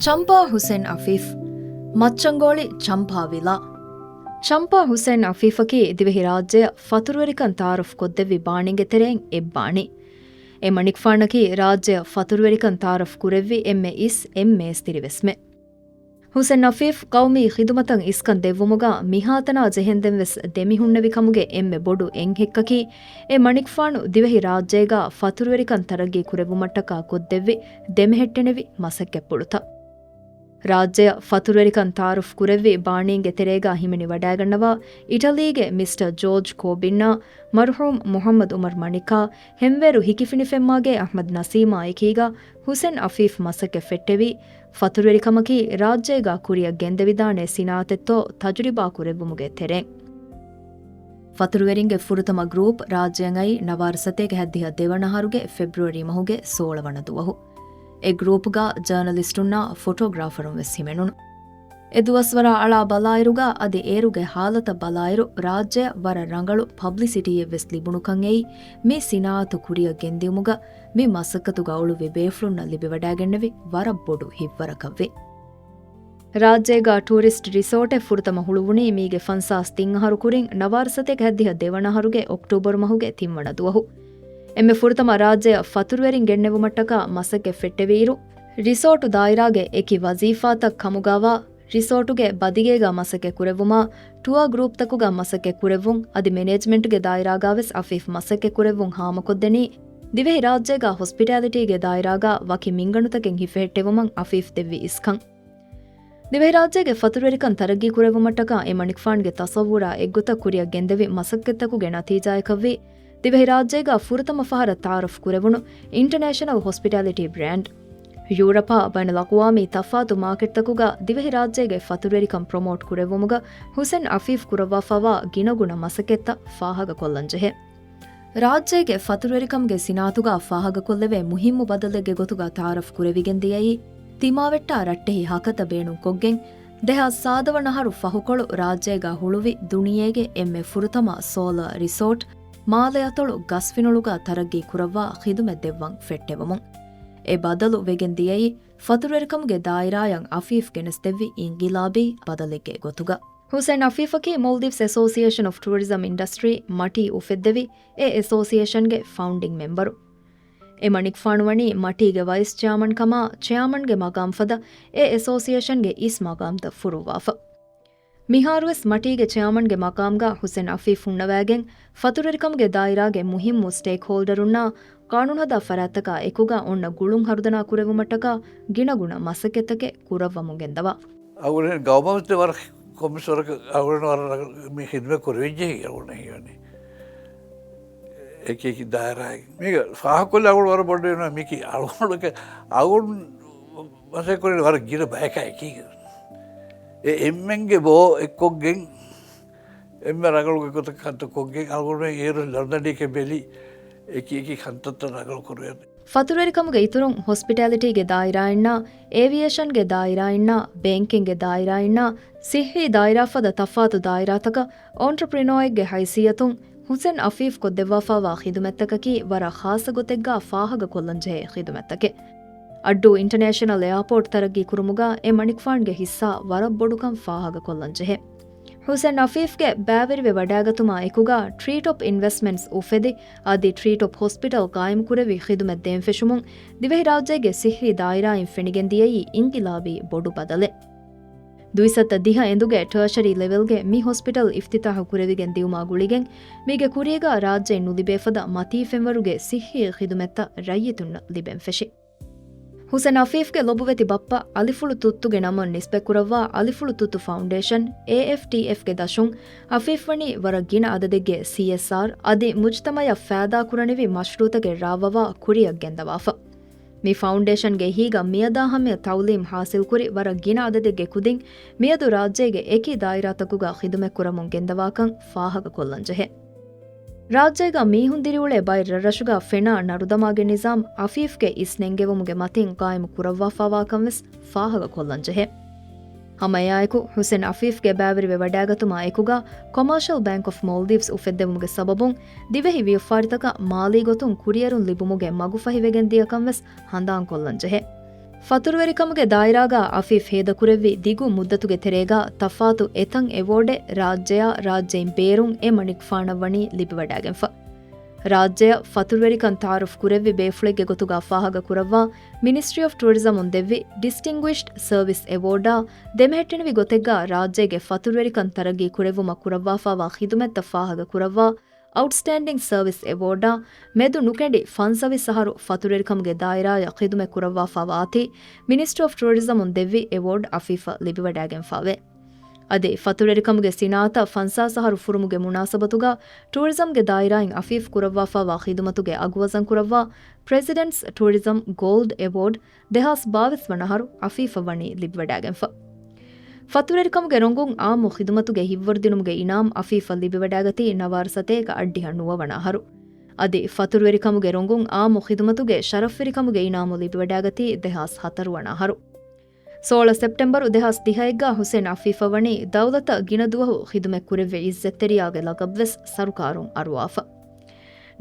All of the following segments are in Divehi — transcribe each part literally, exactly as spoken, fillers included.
ޗަމްޕާ ހުސެން އަފީފް، މައްޗަންގޯޅި ޗަމްޕާ ވިލާ. ޗަމްޕާ ހުސެން އަފީފަކީ ދިވެހި ރާއްޖެއަށް ފަތުރުވެރިކަން ތައާރަފް ކޮށްދެއްވި ބާނީގެ ތެރެއިން އެއްބާނީ. އެ މަނިކުފާނަކީ ރާއްޖެއަށް ފަތުރުވެރިކަން ތައާރަފް ކުރެއްވި އެންމެ އިސް އެންމެ އިސް ތިރިވެސް މެ. ހުސެން އަފީފް ޤައުމީ ޚިދުމަތަށް އިސްކަން ދެއްވުމުގަ މިހާތަނާ ޖެހެންދެން ވެސް ދެމިހުންނެވި ކަމުގެ އެންމެ ބޮޑު އެއްހެއްކަކީ، އެ މަނިކުފާނު ދިވެހި ރާއްޖޭގަ ފަތުރުވެރިކަން ތަރައްގީ ކުރެއްވުމަށްޓަކާ ކޮށްދެއްވި ދެމެހެއްޓެނެވި މަސައްކަތްޕުޅުތައް. ރާއްޖެއަށް ފަތުރުވެރިކަން ތައާރަފް ކުރެއްވި ބާނީންގެ ތެރޭގަ ހިމެނިވަޑައިގަންނަވާ، އިޓަލީގެ މިސްޓަ ޖޯޖް ކޯބިންއާ، މަރުޙޫމް މުޙައްމަދު ޢުމަރު މަނިކާ، ހެންވޭރު ހިކިފިނިފެންމާގޭ އަޙްމަދު ނަސީމާ އެކީގަ، ހުސެން އަފީފް މަސައްކަތް ފެއްޓެވީ، ފަތުރުވެރިކަމަކީ ރާއްޖޭގަ ކުރިއަށް ގެންދެވިދާނެ ސިނާއަތެއްތޯ ތަޖުރިބާ ކުރެއްވުމުގެ ތެރެއިން. ފަތުރުވެރިންގެ ފުރަތަމަ ގްރޫޕް ރާއްޖެއަށް އައީ ނަވާރަ ސަތޭކަ ހަތްދިހަ ދެވަނަ އަހަރުގެ ފެބްރުއަރީ މަހުގެ ސޯޅަ ވަނަ ދުވަހު. އެ ގްރޫޕްގަ ޖާނަލިސްޓުންނާ ފޮޓޯގްރާފަރުން ވެސް ހިމެނުނު. އެ ދުވަސްވަރާ އަޅާ ބަލާއިރުގަ އަދި އޭރުގެ ހާލަތަށް ބަލާއިރު، ރާއްޖެއަށް ވަރަށް ރަނގަޅު ޕަބްލިސިޓީއެއް ވެސް ލިބުނުކަން އެއީ، މި ސިނާއަތު ކުރިއަށް ގެންދިއުމުގަ މި މަސައްކަތުގަ އުޅުއްވި ބޭފުޅުންނަށް ލިބިވަޑައިގެންނެވި ވަރަށް ބޮޑު ހިތްވަރަކަށްވި. ރާއްޖޭގަ ޓޫރިސްޓް ރިސޯޓެއް ފުރަތަމަ ހުޅުވުނީ މީގެ ފަންސާސް ތިން އަހަރު ކުރިން ނަވާރަ ސަތޭކަ ހަތްދިހަ ދެވަނަ އަހަރުގެ އޮކްޓޫބަރު މަހުގެ ތިން ވަނަ ދުވަހު. އެންމެ ފުރަތަމަ ރާއްޖެއަށް ފަތުރުވެރިން ގެންނެވުމަށްޓަކާ މަސައްކަތް ފެއްޓެވިއިރު، ރިސޯޓު ދާއިރާގެ އެކި ވަޒީފާތައް ކަމުގައިވާ، ރިސޯޓުގެ ބަދިގޭގަ މަސައްކަތް ކުރެއްވުމާ، ޓުއާ ގްރޫޕްތަކުގަ މަސައްކަތް ކުރެއްވުން، އަދި މެނޭޖްމަންޓްގެ ދާއިރާގަ ވެސް އަފީފް މަސައްކަތް ކުރެއްވުން ހާމަކޮށްދެނީ، ދިވެހި ރާއްޖޭގަ ހޮސްޕިޓާލިޓީގެ ދާއިރާގަ ވަކި މިންގަނޑުތަކެއް ހިފެހެއްޓެވުމަށް އަފީފް ދެއްވި އިސްކަން. ދިވެހިރާއްޖޭގެ ފަތުރުވެރިކަން ތަރައްގީ ކުރެއްވުމަށްޓަކާ އެ މަނިކުފާނުގެ ތަޞައްވުރާ އެއްގޮތަށް ކުރިއަށް ގެންދެވި މަސައްކަތްތަކުގެ ނަތީޖާއަކަށްވީ، ދިވެހިރާއްޖޭގަ ފުރަތަމަ ފަހަރަށް ތައާރަފް ކުރެވުނު އިންޓަނޭޝަނަލް ހޮސްޕިޓާލިޓީ ބްރޭންޑް. ޔޫރަޕާ ބައިނަލްއަޤްވާމީ ތަފާތު މާކެޓްތަކުގަ ދިވެހިރާއްޖޭގެ ފަތުރުވެރިކަން ޕްރޮމޯޓް ކުރެއްވުމުގަ ހުސެން އަފީފް ކުރައްވާފައިވާ ގިނަގުނަ މަސައްކަތްތައް ފާހަގަކޮށްލަންޖެހޭ. ރާއްޖޭގެ ފަތުރުވެރިކަމުގެ ސިނާއަތުގަ ފާހަގަކޮށްލެވޭ މުހިއްމު ބަދަލެއްގެ ގޮތުގަ ތައާރަފް ކުރެވިގެން ދިޔައީ، ތިމާވެއްޓާ ރައްޓެހި ހަކަތަ ބޭނުންކޮށްގެން، ދެހާސް ސާދަ ވަނަ އަހަރު ފަހުކޮޅު ރާއްޖޭގަ ހުޅުވި ދުނިޔޭގެ އެންމެ ފުރަތަމަ ސޯލާ ރިސޯޓް، މާލެ އަތޮޅު ގަސްފިނޮޅުގަ ތަރައްގީ ކުރައްވާ ޚިދުމަތް ދެއްވަން ފެއްޓެވުމުން. އެ ބަދަލު ވެގެން ދިޔައީ، ފަތުރުވެރިކަމުގެ ދާއިރާއަށް އަފީފް ގެނެސްދެއްވި އިންގިލާބީ ބަދަލެއްގެ ގޮތުގަ. ހުސެން އަފީފަކީ މޯލްޑިވްސް އެސޯސިއޭޝަން އޮފް ޓޫރިޒަމް އިންޑަސްޓްރީ، މަޓީ، އުފެއްދެވި އެ އެސޯސިއޭޝަންގެ ފައުންޑިން މެމްބަރު. އެ މަނިކުފާނު ވަނީ މަޓީގެ ވައިސް ޗެއާމަން ކަމާ، ޗެއާމަންގެ މަގާމް ފަދަ އެ އެސޯސިއޭޝަންގެ އިސް މަގާމްތައް ފުރުއްވާފަ. މިހާރުވެސް މަޓީގެ ޗެއާމަންގެ މަގާމްގަ ހުސެން އަފީފް ހުންނަވައިގެން، ފަތުރުވެރިކަމުގެ ދާއިރާގެ މުހިއްމު ސްޓޭކްހޯލްޑަރުންނާ ޤާނޫނުހަދާ ފަރާތްތަކާ އެކުގަ އޮންނަ ގުޅުން ހަރުދަނާ ކުރެއްވުމަށްޓަކާ ގިނަގުނަ މަސައްކަތްތަކެއް ކުރައްވަމުން ގެންދަވާ. އަޅުގަނޑު ގައުމަށް ވަރަށް ކޮންމެސް ވަރަކަށް އަޅުގަނޑު ވަރަށް ރަނގަޅު މި ޚިދުމަތް ކުރެވިއްޖެ އަޅުގަނޑަށް ހީވަނީ. އެކި އެކި ދާއިރާއިން މީގަ ފާހަގަކޮށްލަ އަޅުގަނޑު ވަރަށް ބޮޑު ވެން މީކީ އަޅުގަނޑުގެ އަޅުގަނޑު މަސައްކަތް ކުރި ވަރަށް ގިނަ ބަޔަކާ އެކީގަ. އެ އެންމެންގެ ބޯ އެއްކޮށްގެން އެންމެ ރަނގަޅު ގޮތަށް ކަންތައް ކޮށްގެން އަޅުގަނޑުމެން އޭރު ލަންދަނީކެ ބެލި އެކި އެކި ކަންތައްތައް ރަނގަޅު ކުރުވޭ. ފަތުރުވެރިކަމުގެ އިތުރުން ހޮސްޕިޓާލިޓީގެ ދާއިރާއިންނާ، އޭވިއޭޝަންގެ ދާއިރާއިންނާ، ބޭންކިންގގެ ދާއިރާއިންނާ، ސިއްހީ ދާއިރާ ފަދަ ތަފާތު ދާއިރާތަކަށް އޮންޓްރޕްރިނޯއެއްގެ ހައިސިއްޔަތުން ހުސެން އަފީފް ކޮށްދެއްވާފައިވާ ޚިދުމަތްތަކަކީ ވަރަށް ޚާއްޞަ ގޮތެއްގަ ފާހަގަކޮށްލަންޖެހޭ ޚިދުމަތްތަކެއް. އައްޑޫ އިންޓަނޭޝަނަލް އެއާޕޯޓް ތަރައްގީ ކުރުމުގަ އެ މަނިކުފާންގެ ހިއްސާ ވަރަށް ބޮޑުކަން ފާހަގަކޮށްލަންޖެހޭ. ހުސެން އަފީފްގެ ބައިވެރިވެ ވަޑައިގަތުމާ އެކުގަ ޓްރީޓޮޕް އިންވެސްޓްމަންޓްސް އުފެދި، އަދި ޓްރީޓޮޕް ހޮސްޕިޓަލް ޤާއިމްކުރެވި ޚިދުމަތް ދޭންފެށުމުން ދިވެހިރާއްޖޭގެ ސިއްހީ ދާއިރާއިން ފެނިގެންދިޔައީ އިންގިލާބީ ބޮޑު ބަދަލެއް. ދުއިސައްތަ ދިހަ އެނދުގެ ޓާޝަރީ ލެވެލްގެ މި ހޮސްޕިޓަލް އިފްތިތާހު ކުރެވިގެން ދިއުމާ ގުޅިގެން، މީގެ ކުރީގަ ރާއްޖެއިން ނުލިބޭ ފަދަ މަތީ ފެންވަރުގެ ސިއްހީ ޚިދުމަތްތައް ރައްޔިތުންނަށް ލިބެން ފެށި. ހުސެން އަފީފްގެ ލޮބުވެތި ބައްޕަ އަލިފުޅު ތުއްތުގެ ނަމުން ނިސްބަތްކުރައްވާ އަލިފުޅު ތުއްތު ފައުންޑޭޝަން، އޭއެފްޓީއެފްގެ ދަށުން އަފީފް ވަނީ ވަރަށް ގިނަ އަދަދެއްގެ ސީއެސްއާރް އަދި މުޖްތަމައަށް ފައިދާކުރަނިވި މަޝްރޫއުތަކެއް ރާވަވާ ކުރިއަށް ގެންދަވާފަ. މި ފައުންޑޭޝަންގެ އެހީގަ މިއަދާ ހަމަޔަށް ތައުލީމް ހާސިލްކުރި ވަރަށް ގިނަ އަދަދެއްގެ ކުދިން މިއަދު ރާއްޖޭގެ އެކި ދާއިރާތަކުގަ ޚިދުމަތްކުރަމުން ގެންދަވާކަން ފާހަގަކޮށްލަންޖެހޭ. ރާއްޖޭގަ މީހުން ދިރިއުޅޭ ބައެއް ރަށްރަށުގަ ފެނާ ނަރުދަމާގެ ނިޒާމް އަފީފްގެ އިސް ނެންގެވުމުގެ މަތިން ޤާއިމު ކުރައްވާފައިވާކަން ވެސް ފާހަގަކޮށްލަންޖެހޭ. ހަމައެއާއެކު، ހުސެން އަފީފްގެ ބައިވެރިވެ ވަޑައިގަތުމާ އެކުގަ ކޮމާޝަލް ބޭންކް އޮފް މޯލްޑިވްސް އުފެއްދެވުމުގެ ސަބަބުން ދިވެހި ވިޔަފާރިތަކަށް މާލީ ގޮތުން ކުރިއެރުން ލިބުމުގެ މަގުފަހިވެގެން ދިޔަކަން ވެސް ހަނދާންކޮށްލަންޖެހޭ. ފަތުރުވެރިކަމުގެ ދާއިރާގަ އަފީފް ހޭދަކުރެއްވި ދިގު މުއްދަތުގެ ތެރޭގަ ތަފާތު އެތަން އެވޯޑެއް ރާއްޖެއާ ރާއްޖެއިން ބޭރުން އެ މަނިކުފާނަށް ވަނީ ލިބިވަޑައިގެންފަ. ރާއްޖެއަށް ފަތުރުވެރިކަން ތައާރަފް ކުރެއްވި ބޭފުޅެއްގެ ގޮތުގަ ފާހަގަ ކުރައްވާ، މިނިސްޓްރީ އޮފް ޓޫރިޒަމުން ދެއްވި ޑިސްޓިންގުއިޝްޑް ސަރވިސް އެވޯޑާ ދެމެހެއްޓެނިވި ގޮތެއްގަ ރާއްޖޭގެ ފަތުރުވެރިކަން ތަރައްގީ ކުރެއްވުމަށް ކުރައްވާފާވާ ޚިދުމަތްތައް ފާހަގަ ކުރައްވާ، އައުޓްސްޓޭންޑިން ސަރވިސް އެވޯޑާ މެދު ނުކެނޑި ފަންސަވީސް އަހަރު ފަތުރުވެރިކަމުގެ ދާއިރާއަށް ޚިދުމަތްކުރައްވާފާވާތީ، މިނިސްޓްރީ އޮފް ޓޫރިޒަމުން ދެއްވި އެވޯޑް އަފީފަށް ލިބިވަޑައިގެންފާވޭ. އަދި ފަތުރުވެރިކަމުގެ ސިނާއަތަށް ފަންސާސް އަހަރު ފުރުމުގެ މުނާސަބަތުގަ ޓޫރިޒަމްގެ ދާއިރާއިން އަފީފް ކުރައްވާފާވާ ޚިދުމަތުގެ އަގުވަޒަން ކުރައްވާ ޕްރެޒިޑެންޓްސް ޓޫރިޒަމް ގޯލްޑް އެވޯޑް ދެހާސް ބާވީސް ވަނަ އަހަރު އަފީފަށް ވަނީ ލިބިވަޑައިގެންފަ. ފަތުރުވެރިކަމުގެ ރޮނގުން އާއްމު ޚިދުމަތުގެ ހިތްވަރުދިނުމުގެ އިނާމް އަފީފަށް ލިބިވަޑައިގަތީ ނަވާރަ ސަތޭކަ އަށްޑިހަ ނުވަ ވަނަ އަހަރު. އަދި ފަތުރުވެރިކަމުގެ ރޮނގުން އާއްމު ޚިދުމަތުގެ ޝަރަފްވެރިކަމުގެ އިނާމު ލިބިވަޑައިގަތީ ދެހާސް ހަތަރު ވަނަ އަހަރު. ސޯޅަ ސެޕްޓެމްބަރު ދެހާސް ދިހައެއްގަ ހުސެން އަފީފަށް ވަނީ ދައުލަތަށް ގިނަ ދުވަހު ޚިދުމަތް ކުރެއްވި އިއްޒަތްތެރިޔާގެ ލަޤަބްވެސް ސަރުކާރުން އަރުވާފަ.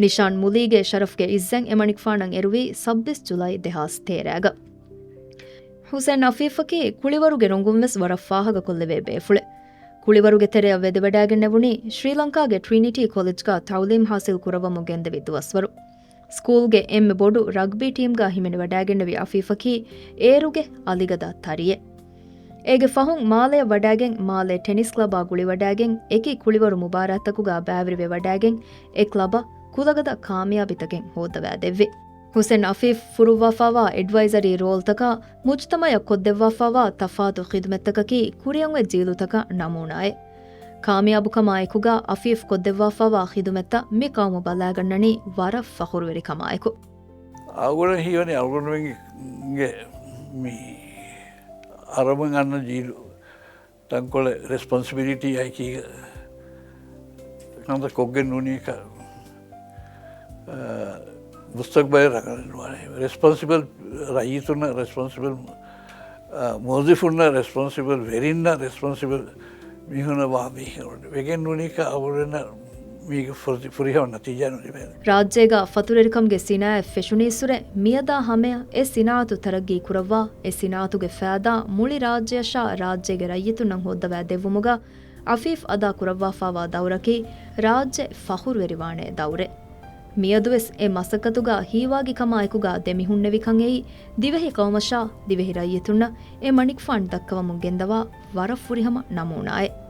ނިޝާން މުލީގެ ޝަރަފްގެ އިއްޒަތް އެމަނިކުފާނަށް އެރުވީ ސައްބީސް ޖުލައި ދެހާސް ތޭރައިގަ. ހުސެން އަފީފަކީ ކުޅިވަރުގެ ރޮނގުންވެސް ވަރަށް ފާހަގަކޮށްލެވޭ ބޭފުޅެއް. ކުޅިވަރުގެ ތެރެއަށް ވެދެވަޑައިގެންނެވުނީ ޝްރީލަންކާގެ ޓްރިނިޓީ ކޮލެޖްގަ ތައުލީމް ހާސިލް ކުރައްވަމުން ގެންދެވި ދުވަސްވަރު. ސްކޫލްގެ އެންމެ ބޮޑު ރަގްބީ ޓީމްގަ ހިމެނިވަޑައިގެންނެވި އަފީފަކީ އޭރުގެ އަލިގަދަ ތަރިއެއް. އޭގެ ފަހުން މާލެއަށް ވަޑައިގެން، މާލޭ ޓެނިސް ކްލަބާ ގުޅިވަޑައިގެން، އެކި ކުޅިވަރު މުބާރާތްތަކުގަ ބައިވެރިވެވަޑައިގެން، އެ ކްލަބަށް ކުލަގަދަ ކާމިޔާބީތަކެއް ހޯއްދަވައިދެއްވި. ހުސެން އަފީފް ފުރުއްވާފާވާ އެޑްވައިޒަރީ ރޯލްތަކާ، މުޖްތަމައަށް ކޮށްދެއްވާފާވާ ތަފާތު ޚިދުމަތްތަކަކީ ކުރިއަށްއޮތް ޖީލުތަކަށް ނަމޫނާއެއް. ކާމިޔާބުކަމާއެކުގަ އަފީފް ކޮށްދެއްވާފާވާ ޚިދުމަތްތައް މި ޤައުމު ބަލާގަންނަނީ ވަރަށް ފަޚުރުވެރިކަމާއެކު. އަޅުގަނޑަށް ހީވަނީ އަޅުގަނޑުމެންގެ މި އަރަބުން އަންނަ ޖީލު ތަންކޮޅެއް ރެސްޕޮންސިބިލިޓީ އައިކީގަ ކަންތައް ކޮށްގެން ނޫނީކަ، އަ، މުސްތަޤްބަލެއް ރަނގަޅެއް ނުވާނެ. ރެސްޕޮންސިބަލް ރައްޔިތުންނަށް ރެސްޕޮންސިބަލް، އަ، މުވައްޒިފުންނަށް ރެސްޕޮންސިބަލް، ވެރިންނަށް ރެސްޕޮންސިބަލް މީހުންނަށް ވާ މީހެއް ވެގެން ނޫނީކަ އަޅުގަނޑަށް މީގެ ފުރި-، ފުރިހަމަ ނަތީޖާ ނުލިބޭނެ. ރާއްޖޭގަ ފަތުރުވެރިކަމުގެ ސިނާއަތް ފެށުނީއްސުރެ މިއަދާ ހަމަޔަށް އެ ސިނާއަތު ތަރައްގީ ކުރައްވާ، އެ ސިނާއަތުގެ ފައިދާ މުޅި ރާއްޖެއަށާ ރާއްޖޭގެ ރައްޔިތުންނަށް ހޯއްދަވާ ދެއްވުމުގަ އަފީފް އަދާ ކުރައްވާފާވާ ދައުރަކީ ރާއްޖެ ފަޚުރުވެރިވާނެ ދައުރެއް. މިއަދުވެސް އެ މަސައްކަތުގަ ހީވާގިކަމާއެކުގަ ދެމިހުންނެވިކަން އެއީ ދިވެހި ޤައުމަށާ ދިވެހި ރައްޔިތުންނަށް އެ މަނިކުފާން ދައްކަވަމުން ގެންދަވާ ވަރަށް ފުރިހަމަ ނަމޫނާއެއް.